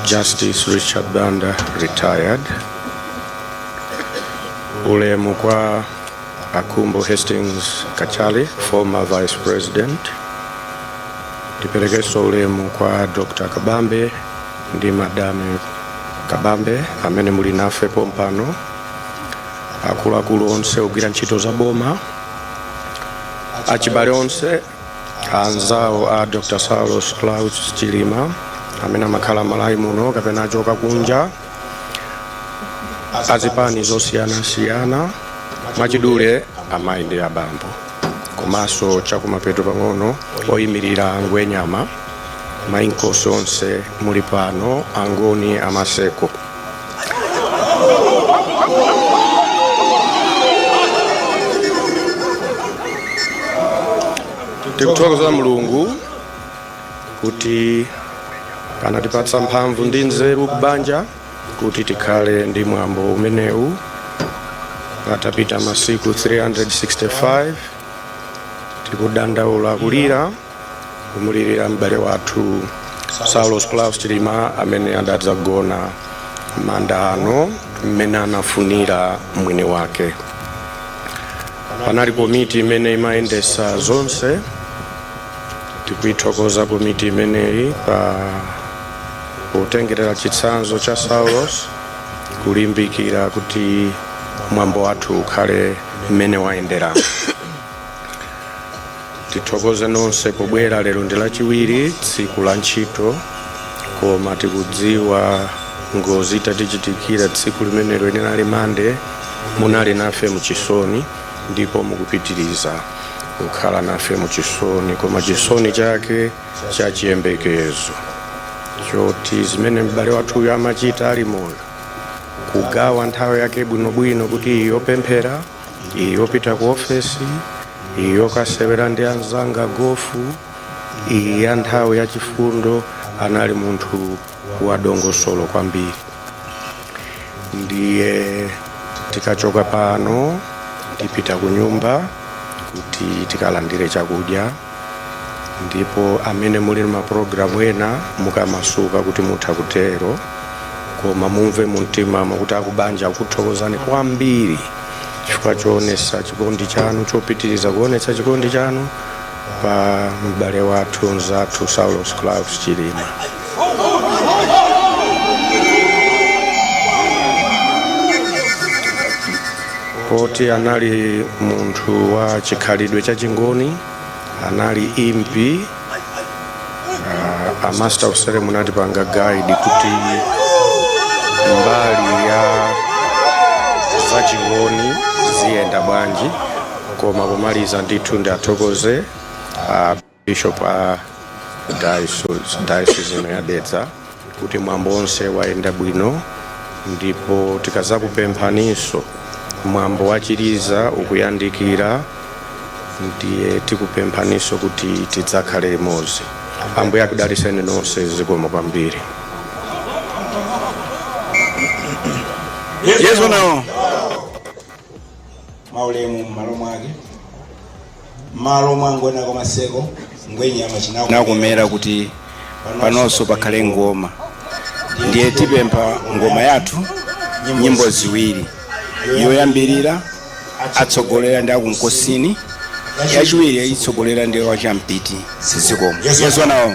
Justice Richard Banda, retired. Ulemu kwa Akhumbo Hastings Kachali, former Vice President. Tiperekenso ulemu kwa Dr. Kabambe ndi Madame Kabambe amene muli nafe pompano, akuluakulu onse ogwira ntchito za boma, achibale onse, anzawo a Dr. Saulos Klaus Chilima amene amakhala Malawi muno kapena achoka kunja, azipani zosiyanasiyana, mwachidule amayi ndi abambo, komanso chakumapeto pang'ono oyimirira Ngwenyama, mainkosi onse muli pano, Angoni amaseko. Tikuthokoza Mulungu kuti anatipatsa mphamvu ndi nzeru kubanja kuti tikhale ndi mwambo umenewu patapita masiku 365 tikudandaula, kulira, kumulirira m'bale wathu Saulos Klaus Chilima amene adadzagona manda ano mmene anafunira mwini wake. Panali komiti imene imayendesa zonse. Tikuithokoza komiti imeneyi pa potengerera chitsanzo cha Saulos kulimbikira kuti mwambo wathu ukhale mmene wayendera. Tithokoze nonse pobwera lero. Ndi Lachiwiri, tsiku la ntchito, koma tikudziwa ngozi itatichitikira tsiku limenelo linali Mande, munali nafe muchisoni ndipo mukupitiriza kukhala nafe muchisoni, koma chisoni chake cha chiyembekezo choti zimene m'bale wathuyo amachita ali moyo, kugawa nthawi yake bwinobwino kuti iyi yopemphera, iyi yopita ku ofesi, iyi yokasewera ndi anzanga gofu, iyi ya nthawi ya chifundo, anali munthu wa dongosolo kwambiri. Ndiye tikachoka pano tipita ku nyumba kuti tikalandire chakudya, ndipo amene muli mapulogalamu ena mukamasuka kuti mutha kutero, koma mumve mumtimamo kuti akubanja akuthokozani kwambiri chifukwa choonetsa chikondi chanu, chopitiriza kuonetsa chikondi chanu pa m'bale wathu, mzathu Saulos Klaus Chilima. Poti anali munthu wa chikhalidwe cha Chingoni, anali impi. A master of ceremony atipanga guide kuti mbali ya zachingoni ziyenda bwanji, koma pomaliza ndithu ndi athokoze bishop a diocese ino ya Dedza kuti mwambo onse wayenda bwino, ndipo tikazakupemphaninso, mwambo wachiliza ukuyandikira, ndiye tikupemphaninso kuti tidzakhale limodzi. Ambuye akudalitseni nonse. Zikomo kwambiri. Yesu nawo. Maulemu m'malo mwake, m'malo mwa Ngoni Kwamaseko, Ngwenyama nakumera kuti panonso pakhale ngoma, ndiye tipempha ngoma yathu, nyimbo ziwiri. Yoyambirira atsogolera ndi akunkosini, yachiwiri itsogolera ndi wachampiti. Zikomo. Yesu nawo.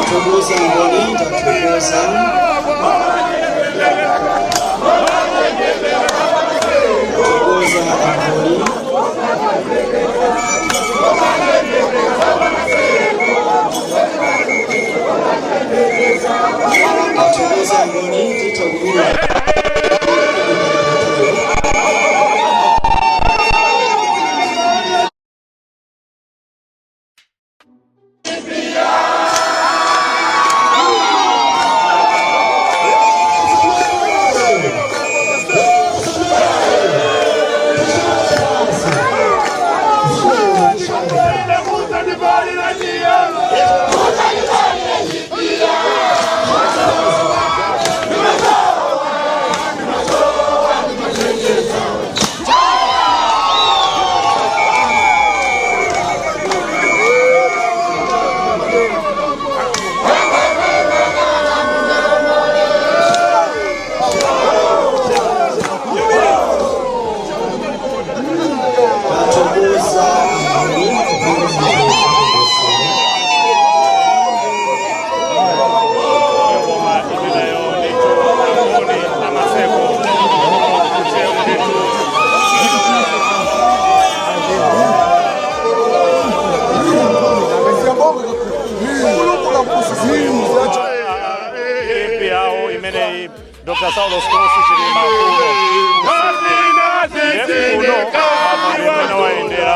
Tathokoza ngoni, tathokoza. Tathokoza ngoni. Tathokoza ngoni, titha. Tathokoza ngoni kupanga. Ngoma imeneyo ndithu, angoni amaseko kuchewu ndithu. Impi yawo imeneyi, Dr Saulos Klaus Chilima, kuno kuno apa ndimene wayendera.